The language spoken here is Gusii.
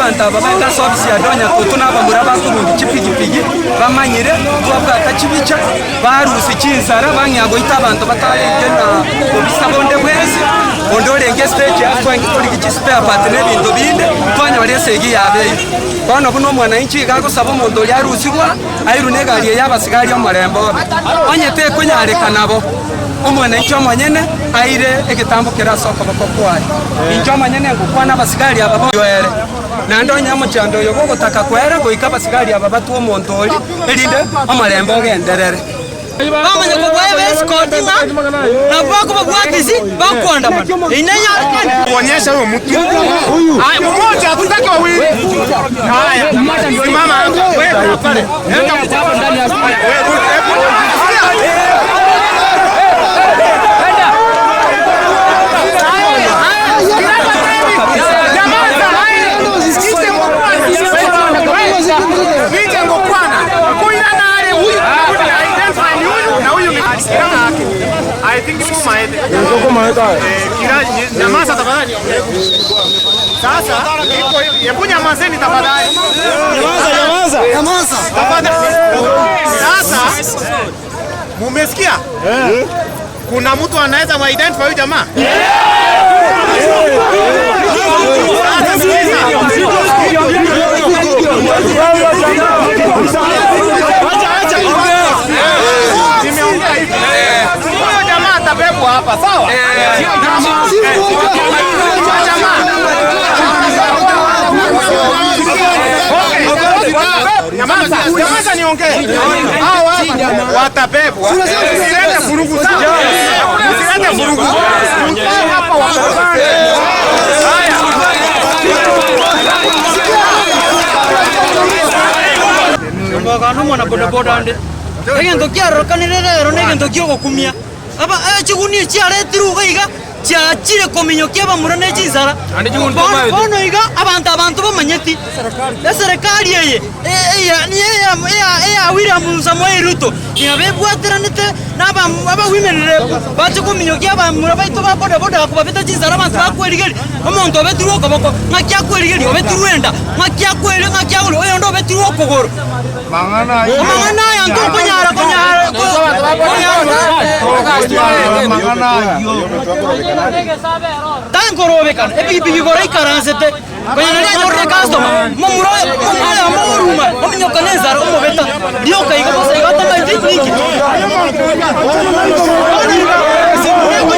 Abanto aba baete ase ofisi ya Donya Tutu na abamura bakorundia chipigipigi bamanyire twabwata chibicha barusia chinsara bang'ea goita abanto batarenge na obisa bonde bwensi onde orenge estage ase twarenge korigia chispare part na ebinto binde twanyora esegi yabeire. Bono buna omwananchi iga agosaba omonto oria arusigwe airwe na egari eye abasigari omorembe obe. Onye tekonyarekana bo. Omwananchi omonyene aire egetambo kere ase okoboko kwaye. Inche omonyene ngokwana abasigari aba bonsi ere. Naende onye omochando oyo gogotaka koera, goika abasigari aba batwe omonto oria, erinde omorembe ogenderere. Bamanya kobua ebesikooti ng'a nabwo bakobabwatisia bakoandamana. Eyio nenyarekane? Kuonyesha huyo mtu. Haya, mmoja hatutaki wawili. Haya, simama hapa. Wewe pale. Weka mkono ndani ya Sasa hebu nyamazeni tafadhali. Sasa mumesikia? Kuna mtu anaweza muidentify huyu jamaa? Sasa sikiza. Nimeongea hivi. Huyo jamaa atabebwa hapa, sawa? Huyo jamaa. Okay. Nyamaza, nyamaza niongee. Hao hapa watabebwa. Usilete vurugu sawa? Usilete vurugu. Mkae hapa wapambane. Haya. Omogano omwana bodaboda ande, egento kiarorekanire rero na egento kiogokumia, aba chigunia chiaretirwe iga iga, chiachire kominyokia abamura ne chinsara. Bono bono iga abanto abanto bamanyeti, eserekari eye eya William Samoei Ruto nigo bebwateranete na aba women rep bache kominyokia abamura baito ba bodaboda kobabeta chinsara abanto bakwerigeria, omonto obetirwe okoboko ng'aki akwerigeria, obetirwe enda ng'aki akweri ng'aki agore, oyonde obetirwe okogoro. Amang'ana aya ntokonyara konyara tankorobekana epigipigi igoro aikaransete konya nari anyorire ecustomer momura oyo momura oyomo oruma ominyoka na ensara omobeta rioka igo bosa igo atamaeti ninki. Bono iga.